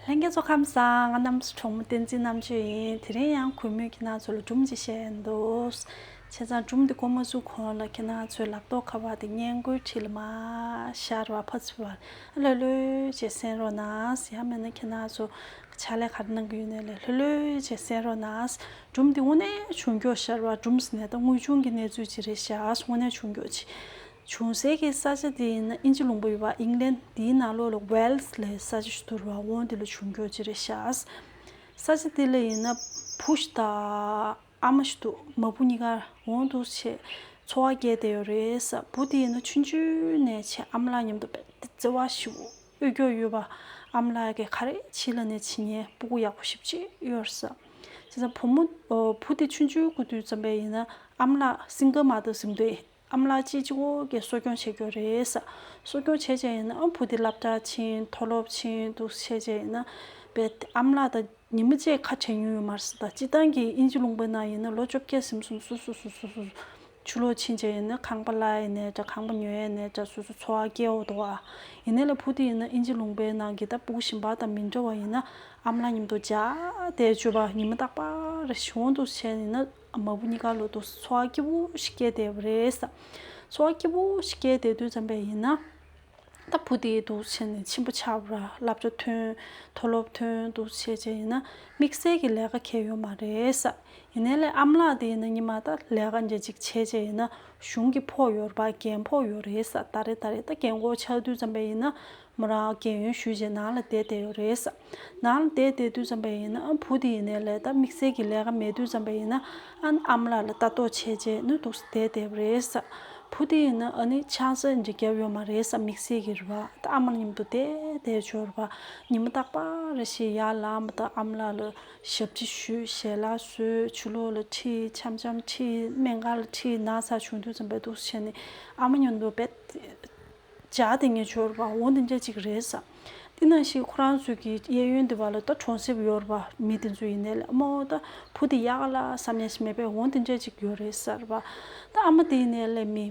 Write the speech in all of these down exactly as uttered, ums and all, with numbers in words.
ལྷན་རྒྱས་ཚོ་ཁམས་བཟང་། ང་རྣམ་གྲོགས་མོ་བསྟན་འཛིན་རྣམ་དཔྱོད་ཡིན། དེ་རིང་ཡང་གུས་མོས་ཁྱེད་རང་ཚོ་ལ་སྒྲུང་ཅིག་བཤད་འདུག་བྱས་ཙང་སྒྲུང་འདི་འགོ་མ་ཚུགས་གོང་ལ་ཁྱེད་རང་ཚོའི་ལག་ཐོག་ཁ་པར་དེ་སྔས་མགོའི་འཁྲིས་ལ་མར་ཤར་བ་ཕར་ཚུར་བ་ལྷོད་ལྷོད་བྱས་གསན་རོགས་གནང་། ཡང་མིན་ན་ཁྱེད་རང་ཚོ་ཕྱག་ལས་ག་རེ་གནང་གི་ཡོད་ནའི་ལས་ལྷོད་ལྷོད་བྱས་གསན་རོགས་གནང་། སྒྲུང་འདི་དངོས་གནས་བྱུང་རྒྱུ་ཤར་བ། སྒྲུང་ཟེར་ནས་ད་དངོས་བྱུང་གི་གནས་ཚུལ་ཅིག་རེད་ཤག་དངོས་གནས་བྱུང་རྒྱུ་ཅིག་བྱུང་སའི་གི་ས་ཆ་དེ་ཡིན་ན་དབྱིན་ཇི་ལུང་པ་ཡོད་པ། ཨིང་ལན་དེའི་ནང་ལོགས་ལ་ཝེལ་སི་ལབ་ས་ཆ་ཞིག་འདུག་ར། འོ་དེ་ལ་བྱུང་རྒྱུ་ཅིག་རེད་ཤག་ས་ཆ་དེ་ལ་ཡིན་ན་བུ་ཞིག་དང་ཨ་མ་ཞིག་འདུག་མ་བུ་གཉིས་ཀ་འོ་འདུག་བྱས་འཚོ་བ་སྐྱེལ་བསྡད་ཡོད་རེད་ས། བུ་དེ་ཡིན་ན་ཆུང་ཆུང་ནས་བྱས་ཨ་མ་ལགས་མཉམ་དུ་དཔེ་བརྩེ་བ་ཞེ་པོ་ཨོ་སྐྱོ་ཡོད་པ། ཨ་མ་ལགས་ཀྱིས་ག་རེ་བྱེད་ལབ་ནས་བྱེད་མཁན་སྤུ་གུ་ཡག་པོ་ཞེ་པོ་ཅིག་ཡོད་རེད་ས། བྱས་ཙང་བུ་མོ་ཨོ་བུ་དེ་ཆུང་ཆུང་སྐུ་དུས་ཙམ་པ་ཡིན་ན་ཨ་མ་ལགས་སིང་གལ་མ་དང་ཟིན་དུས། ཨ་མ་ལགས་གཅིག་གཅིག་པོ་གིས་གསོ་སྐྱོང་བྱེད་ཀྱི་ཡོད་རེད་ས། གསོ་སྐྱོང་བྱས་བྱས་ཡིན་ན་ཨ་བུ་དེ་སློབ་གྲྭ་ཕྱིན། མཐོ་སློབ་ཕྱིན་འདུག་བྱས་བྱས་ཡིན་ན་དཔེ་ཨ་མ་ལགས་དང་ཉི་མ་གཅིག་ཁ་བྲལ་མྱོང་ཡོད་མ་རེད་ས། ད་སྤྱིར་བཏང་གི་དབྱིན་ཇི་ལུང་པའི་ནང་ཡིན་ན་ལོ་བཅོ་བརྒྱད་ཟིན་སོང་སུ་སུ་སུ་སུ་སུ་ཕྱི་ལོགས་ཕྱིན་བྱས་ཡིན་ན་ཁང་པ་གླ་ཡས་ནའི་འདྲ། ཁང་པ་ཉོ་ཡས་ནའི་འདྲ། སོ་སོ་འཚོ་བ་སྐྱེལ་འོ་འདུག་ཨ། ཡིན་ནའི་ལས་བུ་དེ་ཡིན་ན་དབྱིན་ཇི་ལུང་པའི་ནང་གི་ད་སྤུ་གུ་གཞན་པ་དང་མི་འདྲ་བ་ཡིན་ན་ཨ་མ་ལགས་མཉམ་དུ་མཇལ་བསྡད་བྱས་པ་ཉི་མ་རྟག་པར་རེ་བྱུང་འདུག་བྱས་ཡིན་ན། མ་བུ་གཉིས་ཀ་ལོ་འདུག་སེ་འཚོ་བ་སྐྱིད་པོ་ཞིག་སྐྱེལ་བསྡད་པ་རེད་ས། འཚོ་བ་སྐྱིད་པོ་ཞིག་སྐྱེལ་བསྡད་དུས་ཙམ་པ་ཡིན་ན། ད་བུ་དེ་འདུག་བྱས་ནས་ཆེན་པོ་ཆགས་པ་ར། སློབ་གྲྭ་ཐོན། མཐོ་སློབ་ཐོན་འདུག་བྱས་བྱས་ཡིན་ན་དམིགས་བསལ་གྱི་ལས་ཀ་གང་ཡང་ཡོད་མ་རེད་ས། ཡིན་ནའི་ལས་ཨ་མ་ལགས་དེ་ཡིན་ན་སྔོན་མ་ད་ལས་ཀ་འདྲ་ཅིག་བྱས་བྱས་ཡིན་ན་གཞུང་གི་ཕོགས་ཡོད་རེད་པ། རྒན་ཕོགས་ཡོད་རེད་ས། ད་རེས་ད་རེས་ད་རྒན་གོག་ཆགས་དུས་ཙམ་པ་ཡིན་ན། མོ་རང་རྒན་ཡོལ་ཞུས་བྱས་ནང་ལ་བསྡད་བསྡད་ཡོད་རེད་ས། ནང་ལ་བསྡད་བསྡད་དུས་ཙམ་པ་ཡིན་ན་ཨ་བུ་དེ་ཡིན་ནའི་ལས་ད་དམིགས་བསལ་གྱི་ལས་ཀ་མེད་དུས་ཙམ་པ་ཡིན་ན་ཨ་ནི་ཨ་མ་ལགས་ལ་ལྟ་རྟོག་བྱས་བྱས་ནི་འདུག་སེ་བསྡད་བསྡད་པ་རེད་ས། བུ་དེ་ཡིན་ན་ཨ་ནི་ཆང་ས་འདྲ་བརྒྱབ་ཡོད་མ་རེད་ས། དམིགས་བསལ་གྱི་རེད་པ། ད་ཨ་མ་མཉམ་དུ་བསྡད་བསྡད་ཡོད་རེད་པ། ཉི་མ་རྟག་པར་རེ་བཞིན་ཡར་ལངས་པ་དང་ཨ་མ་ལགས་ལ་ཞབས་ཕྱི་ཞུས། ཞལ་ལག་བཟོས། ཕྱི་ལོགས་ལ་ཁྲིད། འཆམ་འཆམ་ཁྲིད། སྨན་ཁང་ལ་ཁྲིད། ན་ཚ་བྱུང་དུས་ཙམ་པ་འདུག་སེ་བྱས་ནས་ཨ་མ་མཉམ་དུ་དཔེ་མཇལ་བསྡད་མཁན་ཡོད་རེད་པ། འོ་འདི་འདྲ་ཅིག་རེད་ས། དེ་ནང་བཞིན་ཁོ་རང་ཚོའི་གི་གཡས་གཡོན་དེ་བ་ལ་ད་གྲོང་གསེབ་ཡོད་རེད་པ། མི་དེ་ཚོ་ཡིན་ནའི་ལས་མོ་ད་བུ་དེ་ཡག་ག་ལ་བསམ་མཁན་ཞིག་མེད་པས། འོ་འདི་འདྲ་ཅིག་ཡོད་རེད་ས་རེད་པ། ད་ཨ་མ་དེ་ཡིན་ནའི་ལས་མི་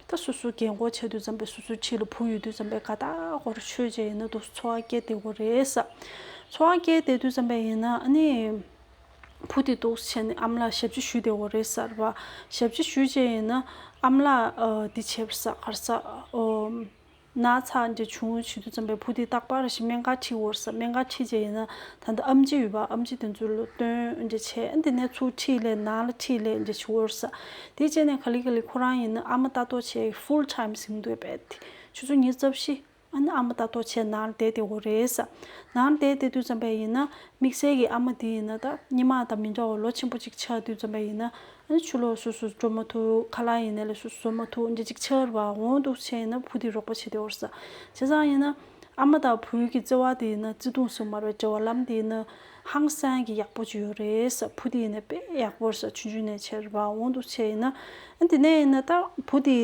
ད་སོ་སོ་རྒན་གོག་ཆགས་དུས་ཙམ་པ་སོ་སོའི་ཁྲིས་ལ་བུ་ཡོད་དུས་ཙམ་པ་དགའ་ཐག་ཆོད་བྱས་ཡིན་ན་འདུག་སེ་འཚོ་བ་སྐྱེལ་བསྡད་ཀྱི་ཡོད་རེད་ས། འཚོ་བ་སྐྱེལ་བསྡད་དུས་ཙམ་པ་ཡིན་ན་ཨ་ནི། བུ་དེ་འདུག་སེ་བྱས་ནས་ཨ་མ་ལགས་ཞབས་ཕྱི་ཞུས་བསྡད་ཡོད་རེད་ས་རེད་པ། ཞབས་ཕྱི་ཞུས་བྱས་ཡིན་ན་ཨ་མ་ལགས་ཨ་འདི་བྱས་པ་རེད་ས། ག་རེ་ཟ། ཨོ། ན་ཚ་འདྲ་བྱུང་བྱེད་དུས་ཙམ་པའི་བུ་དེ་རྟག་པར་ཞིག་སྨན་ཁང་ཁྲིད་ཡོད་རེད་ས། སྨན་ཁང་ཁྲིད་བྱས་ཡིན་ན་ད་ལྟ་ཨེམ་ཆི་ཡོད་པ། ཨེམ་ཆི་དེ་ཚོ་ལ་སྟོན་འདྲ་བྱས། ཨ་འདི་ནས་ཚུར་ཁྲིད་སླེབས། ནང་ལ་ཁྲིད་སླེབས་འདྲ་བྱེད་ཡོད་རེད་ས། དེ་བྱས་ནས་ག་ལེ་ག་ལེ་ཁོ་རང་ཡིན་ན་ཨ་མ་ལྟ་རྟོག་བྱས། ཕུལ་ཊའིམ་ཟིན་འདུག་པས། དེ་ཆུ་ཚོད་ཉི་ཤུ་རྩ་བཞི། ཨ་ནི་ཨ་མ་ལྟ་རྟོག་བྱས་ནང་ལ་བསྡད་བསྡད་ཡོད་རེད་ས། ནང་ལ་བསྡད་བསྡད་དུས་ཙམ་པ་ཡིན་ན་དམིགས་བསལ་གྱི་ཨ་མ་དེ་ཡིན་ན་ད་སྔོན་མ་དང་མི་འདྲ་བ་ལོ་ཆེན་པོ་ཅིག་ཆགས་དུས་ཙམ་པ་ཡིན་ན་ཨ་ནི་ཕྱི་ལོགས་སོ་སོ་འགྲོ་མ་ཐུབ། ཁ་ལག་ཡིན་ནའི་ལས་སོ་སོ་བཟོ་མ་ཐུབ། འདི་ཅིག་ཆགས་རེད་པ། འོ་འདུག་སེ་བྱས་ཡིན་ན་བུ་དེ་རོགས་པ་བྱེད་བསྡད་ཡོད་རེད་ས། བྱས་ཙང་ཡིན་ན་ཨ་མ་དང་བུ་གི་བརྩེ་བ་དེ་ཡིན་ན་བརྩེ་དུང་ཟེར་མ་རེད། འབྲེལ་བ་ལམ་དེ་ཡིན་ན་ཧང་སང་གི་ཡག་པོ་ཅིག་ཡོད་རེད་ས། བུ་དེ་ཡིན་ན་དཔེ་ཡག་པོ་རེད་ས། ཆུང་ཆུང་ནས་བྱས་རེད་པ། འོ་འདུག་སེ་བྱས་ཡིན་ན་ཨ་དེ་ནས་ཡིན་ན་ད་བུ་དེ།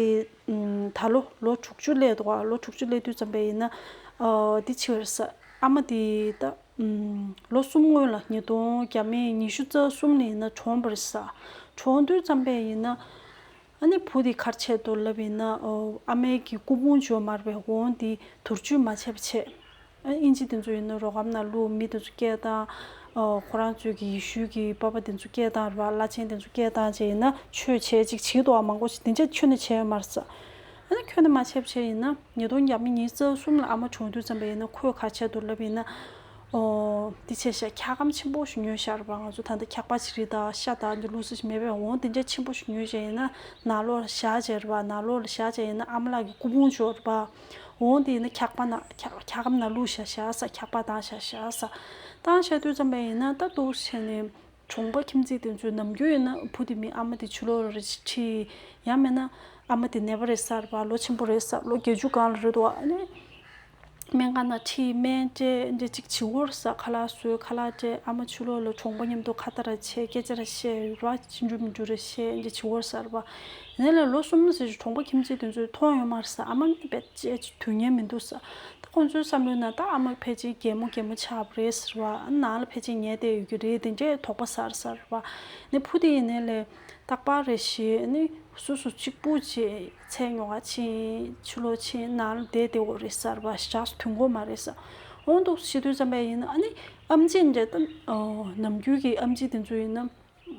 ད་ལོ་ལོ་དྲུག་ཅུ་སླེབས་འདུག་ག་ལོ་དྲུག་ཅུ་སླེབས་དུས་ཙམ་པ་ཡིན་ན། ཨ་འདི་བྱས་པ་རེད་ས། ཨ་མ་དེ་ད་ལོ་གསུམ་སྔོན་ལ་ཉིས་སྟོང་བརྒྱ་མེད་ཉི་ཤུ་རྩ་གསུམ་ལ་ཡིན་ན་གྲོངས་པ་རེད་ས། གྲོངས་དུས་ཙམ་པ་ཡིན་ན་ཨ་ནི་བུ་དེ་ག་རེ་བྱས་འདུག་ལབ་ཡིན་ན། ཨ་མའི་གི་སྐུ་ཕུང་ཅིག་ཡོད་མ་རེད་པས། འོ་འདི་དུར་བཅུད་མ་བྱས་པ་བྱས། ཨ་དབྱིན་ཇི་དེ་ཚོ་ཡིན་ན་རོ་སྒམ་ནང་བླུགས། མི་དེ་ཚོ་སྐད་བཏང་། ཨ་ཁོ་རང་ཚོའི་གི་ཡེ་ཤུའི་གི་པ་ཕ་དེ་ཚོ་སྐད་བཏང་རེད་པ། བླ་ཆེན་དེ་ཚོ་སྐད་བཏང་བྱས་ཡིན་ན་ཆོས་བྱས་ཅིག་བྱེད་འདུག་ག་མང་པོ་ཞིག་དེ་འདྲ་ཁྱོན་ནས་བྱས་ཡོད་མ་རེད་ས། ཨ་ནི་ཁྱོན་ནས་མ་བྱས་པ་བྱས་ཡིན་ན་ཉིས་སྟོང་བརྒྱ་མེད་ཉི་ཤུ་རྩ་གསུམ་ལ་ཨ་མ་གྲོངས་དུས་ཙམ་པ་ཡིན་ན་ཁོས་ག་རེ་བྱས་འདུག་ལབ་ཡིན་ན། ཨོ་འདི་བྱས་ཤག་འཁྱག་སྒམ་ཆེན་པོ་ཞིག་ཉོས་ཤག་རེད་པ། ང་ཚོ་ད་ལྟ་འཁྱག་པ་བྱི་རིལ་དང་ཤ་དང་འདི་བླུགས་ས་ཞིག་མེད་པས། འོ་འདི་འདྲ་ཆེན་པོ་ཞིག་ཉོས་བྱས་ཡིན་ན་ནང་ལོགས་ལ་བཞག་བྱས་རེད་པ། ནང་ལོགས་ལ་བཞག་བྱས་ཡིན་ན་ཨ་མ་ལགས་ཀྱི་སྐུ་ཕུང་ཅིག་ཡོད་རེད་པ། འོ་འདི་ཡིན་ན་འཁྱག་པ་ནང་འཁྱག་འཁྱག་སྒམ་ནང་བླུགས་བཞག་བཞག་ས། འཁྱག་པ་བཏང་བཞག་བཞག་ས། བཏང་བཞག་དུས་ཙམ་པ་ཡིན་ན་ད་འདུག་བྱས་ནས་གྲོང་པ་ཁྱིམ་མཚེས་དེ་ཚོས་ནམ་རྒྱུན་ཡིན་ན་བུ་དེ་མིན་ཨ་མ་དེ་ཕྱི་ལོགས་ལ་རེ་ཞིག་ཁྲིད། ཡང་མིན་ན་ཨ་མ་དེ་ནད་པ་རེད་ས་རེད་པ། ལོ་ཆེན་པོ་རེད་ས། ལོ་བརྒྱད་ཅུ་སྒང་ལ་རེད་འདུག་ཨ་ནི་སྨན་ཁང་ནང་ཁྲིད། སྨན་སྤྲད། འདི་ཅིག་བྱེད་ཀྱི་ཡོད་རེད་ས། ཁ་ལག་བཟོས། ཁ་ལག་སྤྲད། ཨ་མ་ཕྱི་ལོགས་ལ་གྲོང་པ་མཉམ་དུ་ཁ་བརྡ་ར་བྱས། སྐད་ཆ་ར་བཤད། ར་ཅི་འགྲུབ་མི་འགྲུབ་ར་བཤད། འདི་བྱེད་ཀྱི་ཡོད་རེད་ས་རེད་པ། ཡིན་ནའི་ལས་ལོ་གསུམ་ཙམ་ཞིག་གྲོང་པ་ཁྱིམ་མཚེས་དེ་ཚོས་མཐོང་ཡོད་མ་རེད་ས། ཨ་མ་ནི་དཔེ་ཅིག་དུས་ངན་མི་འདུག་ས། ད་ཁོང་ཚོའི་བསམ་བློའི་ནང་ད་ཨ་མ་ཕལ་ཆེར་གད་མོ་གད་མོ་ཆགས་པ་རེད་ཟེར་བ། ཨ་ནང་ལ་ཕལ་ཆེར་ཉལ་བསྡད་ཡོད་ཀྱི་རེད། དེ་འདྲའི་དོགས་པ་ཟ་རེད་ས་རེད་པ། ནི་བུ་དེ་ཡིན་ནའི་ལས་རྟག་པར་རེ་བཞིན་ནི་སོ་སོ་གཅིག་པུ་ཅིག་ཚལ་ཉོ་ག་ཕྱིན། ཕྱི་ལོགས་ཕྱིན། ནང་ལ་བསྡད་བསྡད་ཡོད་རེད་ས་རེད་པ། ཞག་སུ་ཐུང་གོ་མ་རེད་ས། འོང་འདུག་བྱེད་དུས་ཙམ་པ་ཡིན་ན་ཨ་ནི་ཨམ་ཆི་འདྲ་ད་ནམ་རྒྱུན་གྱི་ཨམ་ཆི་དེ་ཚོ་ཡིན་ན་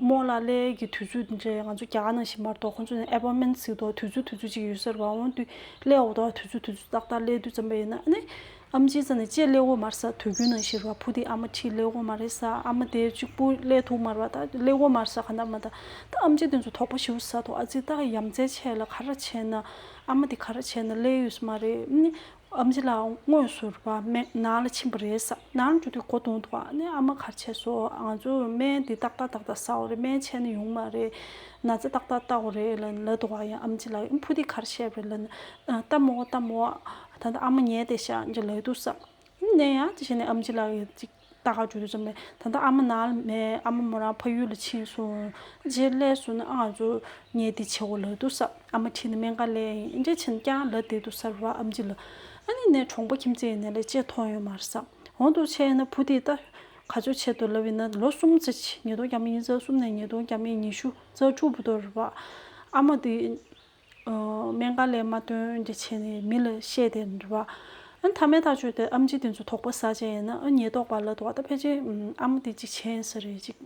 མོ་ལ་སླེབས་ཀྱི་དུས་ཚོད་འདྲ་ང་ཚོ་རྒྱ་གར་ནང་བཞིན་མ་གཏོགས་ཁོང་ཚོ་ནས་ཨེ་པོན་མེན་ཟེར་དུས་དུས་ཚོད་དུས་ཚོད་ཅིག་ཡོད་ས་རེད་བ། འོང་དུས་སླེབས་འོ་དུས་དུས་ཚོད་དུས་ཚོད་ཏག་ཏག་སླེབས་དུས་ཙམ་པ་ཡིན་ན་ཨ་ནི་ཨམ་ཆི་ས་ནས་ཅེས་སླེབས་འོ་མར་ས་དུས་རྒྱུན་ནང་བཞིན་རེད་བ། བུ་དེ་ཨ་མ་ཁྲིད་སླེབས་འོ་མ་རེད་ས། ཨ་མ་དེ་གཅིག་པུ་སླེབས་ཐུབ་མ་རེད་བ། ད་སླེབས་འོ་མར་ས་ག་འདྲ་མ་ད་ད་ཨམ་ཆི་དེ་ཚོ་དོགས་པ་ཞེ་པོ་ཟ་འདུག་ཨ་ཙི་ད་ཡ་མཚན་ཆེ་ལ་ག་རེ་བྱས་ན་ཨ་མ་དེ་ག་རེ་བྱས་ན་སླེབས་ཡོད་ས་མ་རེད། ཨ་ནི་ཨམ་ཆི་ལགས་དངོས་སུ་རེད་བ། སྨན་ནང་ལ་ཕྱིན་པ་རེད་ས། ནང་ལ་འགྲོ་དུས་སྒོ་རྡུང་འདུག་ཨ་ནི་ཨ་མ་ག་རེ་བྱས་སོང་། ང་ཚོ་སྨན་འདི་ཏག་ཏག་ཏག་ཏག་ཟ་འོ་རེད། སྨན་ཆད་ན་ཡོང་མ་རེད། ན་ཚ་ཏག་ཏག་ལྟ་འོ་རེད་ལ་ལབ་འདུག་ཨ་ཡང་ཨམ་ཆི་ལགས་བུ་འདི་ག་རེ་བྱས་པ་རེད་ལབ་ན་ལྟ་མོ་ལྟ་མོ་ད་ལྟ་ཨ་མ་ཉལ་བསྡད་ཤག་ཅེས་ལབ་འདུག་ས། ནས་ཡང་ཅི་བྱས་ནས་ཨམ་ཆི་ལགས་ཀྱིས་ཅིག་ལྟ་ག་འགྲོ་དུས་ཙམ་པས་ད་ལྟ་ཨ་མ་ནང་ལ་མེད། ཨ་མ་མོ་རང་ཕ་ཡུལ་ལ་ཕྱིན་སོང་། རྗེས་སླེབས་སོང་ན་ཨ་ང་ཚོ་ངས་འདི་བྱེད་འོ་ལབ་འདུག་ས། ཨ་མ་ཁྲིད་ནས་སྨན་ཁང་སླེབས་ཡིན་འདྲ་བྱས་ནས་ཀྱང་ལབ་བསྡད་འདུག་ས་རེད་བ་ཨམ་ཆི་ལགས། ཨ་ནི་ནས་གྲོང་པ་ཁྱིམ་མཚེས་ཡིན་ནའི་ལས་ཅེས་མཐོང་ཡོད་མ་རེད་ས། འོང་དུ་བྱས་ཡིན་ན་བུ་དེ་ད་ག་ཚོད་ཆེད་དུ་ལབ་ཡིན་ན་ལོ་གསུམ་ཙམ་ཅིག་ཉིས་སྟོང་ཉི་ཤུ་གསུམ་ནས་ཉིས་སྟོང་ཉི་ཤུ་རྩ་དྲུག་བར་དུ་རེད་བ། ཨ་མ་དེ་སྨན་ཁང་ལ་མ་སྟོན་འདྲ་བྱས་ནས་མི་ལ་བཤད་དེ་འདྲ་བ། ཨ་ནི་མཐའ་མའི་ཐག་ཆོད་དེ་ཨམ་ཆི་དེ་ཚོ་དོགས་པ་ཟ་བྱས་ཡིན་ན་ཨ་ཉེན་རྟོག་པ་ལ་དོགས་ད་ཕལ་ཆེར་ཨམ་དེ་ཅིག་བྱས་ཡིན་ས་རེད། ཅིག་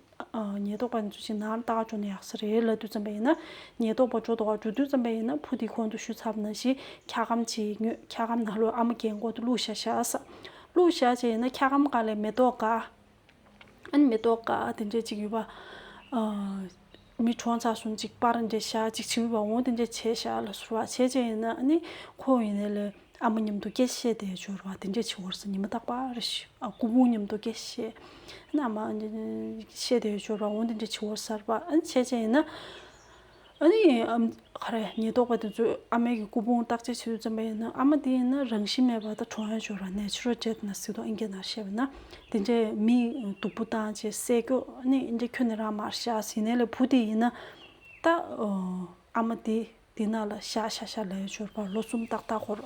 ཉེན་རྟོག་པ་དེ་ཚོ་ཅིག་ནང་ལྟ་ག་འགྲོ་ན་ཡག་ས་རེད་ལབ་དུས་ཙམ་པ་ཡིན་ན་ཉེན་རྟོག་པ་འགྲོ་དོགས་འགྲོ་དུས་ཙམ་པ་ཡིན་ན་བུ་དེ་གོང་དུ་ཞུས་ཚར་བ་ནང་བཞིན་འཁྱག་སྒམ་ཅིག་ཉོས། འཁྱག་སྒམ་ནང་ལོགས་ཨ་མ་རྒན་གོག་དེ་བླུགས་བཞག་བཞག་ས། བླུགས་བཞག་བྱས་ཡིན་ན་འཁྱག་སྒམ་སྒང་ལ་མེ་ཏོག་ག་ཨ་ནི་མེ་ཏོག་ཀ་དེ་འདྲས་ཅིག་ཡོད་པ། ཨ། མི་གྲོངས་ཚར་སོང་ཅིག་པར་འདྲས་བཞག་ཅིག་བྱིའུ་བ་འོང་དེ་འདྲས་བྱས་བཞག་ལ་ཟུར་བ་བྱས་བྱས་ཡིན་ན་ཨ་ནི་ཁོ་ཡིན་ནའི་ལས་ཨ་མ་མཉམ་དུ་སྐད་བཤད་དེ་འབྱོར་བ་དེ་འདྲས་བྱེད་འོར་ས་ཉི་མ་རྟག་པར་ཞིག་ཨ་སྐུ་ཕུང་མཉམ་དུ་སྐད་བཤད། ཨ་ནི་ཨ་མ་བཤད་དེ་འབྱོར་བ་འོང་དེ་འདྲས་བྱེད་འོར་ས་ར་བ་ཨ་ནི་བྱས་བྱས་ཡིན་ན། ཨ་ནི་ཨམ་ག་རེ་ཉེན་རྟོག་པ་དེ་ཚོས་ཨ་མའི་གི་སྐུ་ཕུང་བརྟག་དཔྱད་བྱེད་དུས་ཙམ་པ་ཡིན་ན་ཨ་མ་དེ་ཡིན་ན་རང་བཞིན་མེད་པ་དང་གྲོངས་ཡ་འབྱོར་བ་ནེ་ཆུ་རལ་ཌེ་ཐི་ན་ཟེར་དུས་ཨིན་སྐད་ནང་བཤད་པ་ན་དེ་འདྲའི་མི་སྡུག་པོ་བཏང་བྱས་བསད་རྒྱུ་ཨ་ནི་ཨིན་འདྲའི་ཁྱོན་ནས་རང་མར་བཞག་ཟིན་ནས་ལས་བུ་དེ་ཡིན་ན་ད་ཨ་མ་དེ་དེ་ན་ལ་བཞག་བཞག་བཞག་ལས་འབྱོར་བ་ལོ་གསུམ་ཏག་ཏག་འགོར།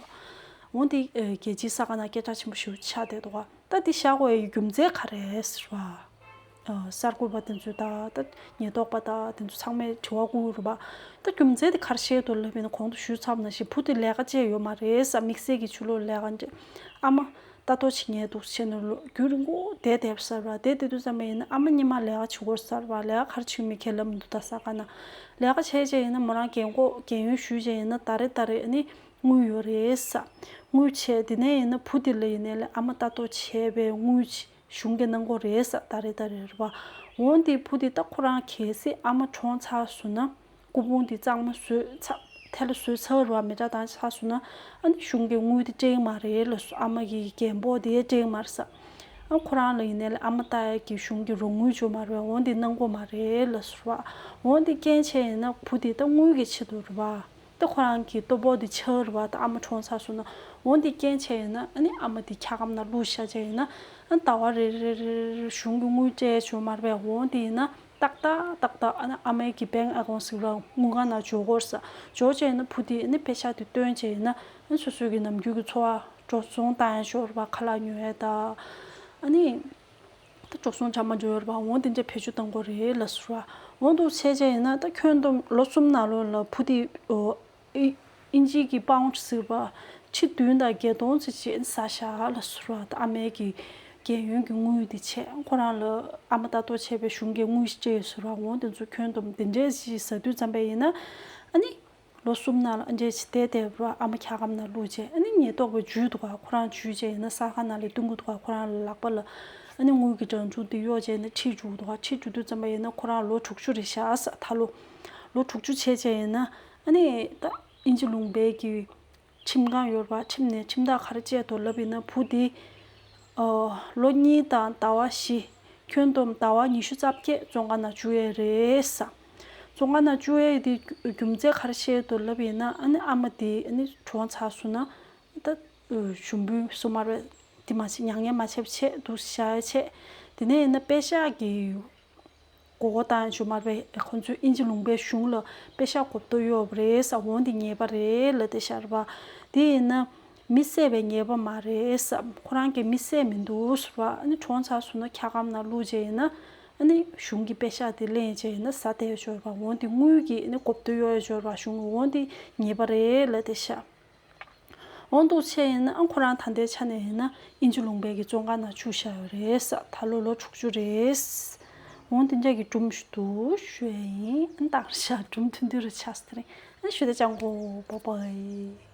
འོན་ཏེ་རྒྱལ་སྤྱིའི་ས་ཁ་ན་སྐད་གྲགས་ཆེན་པོ་ཞིག་ཆགས་བསྡད་འདུག་ག་ད་དེ་བཞག་དགོས་ཡའི་རྒྱུ་མཚན་ག་རེ་ཟེར་བ། གསར་འགོད་པ་དེ་ཚོས་ད་ད་ཉེན་རྟོག་པ་ད་དེ་ཚོ་ཚང་མས་དྲི་བ་བསྐུར་རེད་པ། ད་རྒྱུ་མཚན་དེ་ག་རེ་བཤད་འདུག་ལབ་ཡིན་ན་གོང་དུ་ཞུས་ཚར་བ་ནང་བཞིན་བུ་དེ་ལས་ཀ་བྱས་ཡོད་མ་རེད་ས། དམིགས་བསལ་གྱི་ཆུ་ལོག་ལས་ཀ་འདྲ། ཨ་མ་ལྟ་རྟོག་བྱེད་མཁན་འདུག་བྱས་ནས་ལོ་རྒྱུན་རིང་པོ་བསྡད་བསྡད་ས་རེད་པ། བསྡད་བསྡད་དུས་ཙམ་པ་ཡིན་ན་ཨ་མ་སྔོན་མ་ལས་ཀ་བྱེད་དགོས་ས་རེད་པ། ལས་ཀ་ག་རེ་བྱེད་ཀྱི་མེད་ཁས་ལབ་མི་འདུག་ད་ས་ཁ་ན་ལས་ཀ་བྱས་བྱས་ཡིན་ན་མོ་རང་རྒན་གོག་རྒན་ཡོལ་ཞུས་བྱས་ཡིན་ན་ད་རེས་ད་རེས་ཨ་ནི་དངུལ་ཡོད་རེད་ས། དངུལ་བྱས་དེ་ནས་ཡིན་ན་བུ་དེ་ལ་ཡིན་ནའི་ལས་ཨ་མ་ལྟ་རྟོག་བྱས་པའི་དངུལ་གཞུང་གི་གནང་སྒོ་རེད་ས། ད་རེས་ད་རེས་རེད་པ། འོན་ཏེ་བུ་དེ་ད་ཁོ་རང་གལ་སྲིད་ཨ་མ་གྲོངས་ཚར་སོང་ན་སྐུ་ཕུང་དེ་གཙང་མ་བཟོས་ཚར་ཐལ་བཟོས་ཚར་རེད་པ། མེ་སྲེག་བཏང་ཚར་སོང་ན་ཨ་ནི་གཞུང་གི་དངུལ་དེ་སྤྲད་ཀྱི་མ་རེད་ལབ་སོང་། ཨ་མ་གི་རྒན་པོ་དེ་སྤྲད་ཀྱི་མ་རེད་ས། ཨ་ཁོ་རང་ལ་ཡིན་ནའི་ལས་ཨ་མ་ལྟ་ཡ་གི་གཞུང་གི་རོགས་དངུལ་བྱུང་མ་རེད་པ། འོན་ཏེ་གནང་སྒོ་མ་རེད་ལབ་སོང་རེད་པ། འོན་ཏེ་རྐྱེན་བྱས་ཡིན་ན་བུ་དེ་ད་དངུལ་གྱི་ཆེད་དུ་རེད་པ། ད་ཁོ་རང་གི་ལྟོ་ཕོགས་དེ་ཆག་རེད་པ། ད་ཨ་མ་གྲོངས་ཚར་སོང་ན་འོན་ཏེ་རྐྱེན་བྱས་ཡིན་ན་ཨ་ནི་ཨ་མ་དེ་འཁྱག་སྒམ་ནང་བླུགས་བཞག་བྱས་ཡིན་ན་ཨ་ཟླ་བ་རེ་རེ་རེ་རེ་གཞུང་གི་དངུལ་སྤྲད་བྱུང་མ་རེད་པས། འོན་ཏེ་ཡིན་ན་ཏག་ཏག་ཏག་ཏག་ཨ་ནི་ཨ་མའི་གི་bank account་ཟེར་བ་དངུལ་ཁང་ནང་འཇོག་དགོས་ས། འཇོག་བྱས་ཡིན་ན་བུ་དེ་ཨ་ནི་པེ་ཤག་དེ་བཏོན་བྱས་ཡིན་ན་ཨ་ནི་སོ་སོའི་གི་ནམ་རྒྱུན་གི་འཚོ་བ་འགྲོ་སོང་བཏང་ཡ་ཤོར་བ་ཁ་ལག་ཉོ་ཡ་ད་ཨ་ནི། ད་འགྲོ་སོང་ཆ་མ་འཇོག་ཡོད་རེད་པ། འོང་དེ་འདྲ་བེད་སྤྱོད་གཏང་དགོས་རེད་ལབ་སོང་ར། འོང་འདུག་བྱས་བྱས་ཡིན་ན་ད་ཁྱོན་བསྡོམས་ལོ་གསུམ་ནང་ལོགས་ལ་བུ་དེ་ཨོ་ཨི་ཨིན་ཇི་གི་པའུན་ཌི་ཟེར་བ་ཁྲི་བདུན་དང་བརྒྱད་སྟོང་ཙམ་ཅིག་ཟ་བཞག་ལབ་སོང་ར། ད་ཨ་མའི་གི་རྒན་ཡོལ་གྱི་དངུལ་དེ་བྱས་ཁོ་རང་ལ་ཨ་མ་ལྟ་རྟོག་བྱས་པའི་གཞུང་གི་དངུལ་ཞིག་སྤྲད་ཡོད་སོང་ར། འོང་དེ་ཚོ་ཁྱོན་བསྡོམས་དེ་འདྲས་ཞིག་ཟ་དུས་ཙམ་པ་ཡིན་ན་ཨ་ནི། ལོ་གསུམ་ནང་ལ་ཨ་འདྲས་ཅིག་བསྡད་བསྡད་པ་ཨ་མ་འཁྱག་སྒམ་ནང་བླུགས་རྗེས་ཨ་ནི་ཉེན་རྟོག་པས་འཇུས་འདུག་ག་ཁོ་རང་འཇུས་རྗེས་ཡིན་ན་ས་ཁ་ནང་ལ་བཏོན་གི་འདུག་ག་ཁོ་རང་ལ་ལག་པ་ལ་ཨ་ནི་དངུལ་གྱི་རང་བྱུང་དེ་གཡོག་བྱས་ནས་ཁྲིད་འཇུག་འདུག་ག་ཁྲིད་འཇུག་དུས་ཙམ་པ་ཡིན་ན་ཁོ་རང་ལོ་དྲུག་ཅུ་རེད་ཤག་ས་ད་ལོ། ལོ་དྲུག་ཅུ་བྱས་བྱས་ཡིན་ན་ཨ་ནི་ད་ཨིན་ཇི་ལུང་པའི་གི་ཁྲིམས་ཁང་ཡོད་རེད་པ། ཁྲིམས་ནས་ཁྲིམས་ཐག་ག་རེ་བཅད་འདུག་ལབ་ཡིན་ན་བུ་དེ། ཨོ། ལོ་གཉིས་དང་ཟླ་བ་བཞི། ཁྱོན་བསྡོམས་ཟླ་བ་ཉི་ཤུ་རྩ་བརྒྱད་བཙོན་ཁང་ནང་བཅུག་ཡས་རེད་ས། བཙོན་ཁང་ནང་བཅུག་ཡས་དེ་རྒྱུ་མཚན་ག་རེ་བཤད་འདུག་ལབ་ཡིན་ན་ཨ་ནི་ཨ་མ་དེ་ཨ་ནི་གྲོངས་ཚར་སོང་ན་ད་ཞུམ་འབུལ་སོ་མ་རེད། དེ་མ་བྱས་མྱ་ངན་མ་བྱས་པ་བྱས་འདུག་བཞག་ཡས་བྱས། དེ་ནས་ཡིན་ན་པེ་ཤག་གི་མགོ་སྐོར་བཏང་ཡས་བྱུང་མ་རེད། ཁོ་ཚོས་ཨིན་ཇི་ལུང་པའི་གཞུང་ལ་པེ་ཤག་གོ་བརྡ་གཡོགས་པ་རེད་ས། འོན་ཏེ་ཉེས་པ་རེད་ལབ་བསྡད་ཤག་རེད་པ། དེ་ཡིན་ན། མི་བསད་པའི་ཉེས་པ་མ་རེད་ས། ཁོ་རང་གིས་མི་བསད་མི་འདུག་ཟེར་བ། ཨ་ནི་གྲོངས་ཚར་སོང་ན་འཁྱག་སྒམ་ནང་བླུགས་བྱས་ཡིན་ན། ཨ་ནི་གཞུང་གི་པེ་ཤག་དེ་ལེན་བྱས་ཡིན་ན་ཟ་བསྡད་ཡོད་ཆོག་རེད་པ། འོན་ཏེ་དངུལ་གྱི་ཨ་ནི་གོ་བརྡ་གཡོག་ཡོད་ཆོག་རེད་པ། གཞུང་གི་འོན་ཏེ་ཉེས་པ་རེད་ལབ་བསྡད་ཤག་འོ་འདུག་བྱས་ཡིན་ན་ཨ་ཁོ་རང་ད་ལྟའི་ཆ་ནས་ཡིན་ན་དབྱིན་ཇི་ལུང་པའི་གི་བཙོན་ཁང་ནང་བཅུག་བཞག་ཡོད་རེད་ས། ད་ལོ་ལོ་དྲུག་ཅུ་རེད། འོ་དེ་འདྲ་གི་སྒྲུང་ཞིག་འདུག་ཞུ་ཡ་ཡིན། ཨ་ད་ག་རེ་བྱ། སྒྲུང་ཐུང་ཐུང་རུ་ཆགས་སོང་། དེ་རིང་ཨ་ཞུ་དེ་ཅང་གོ། བཱའི་བཱའི།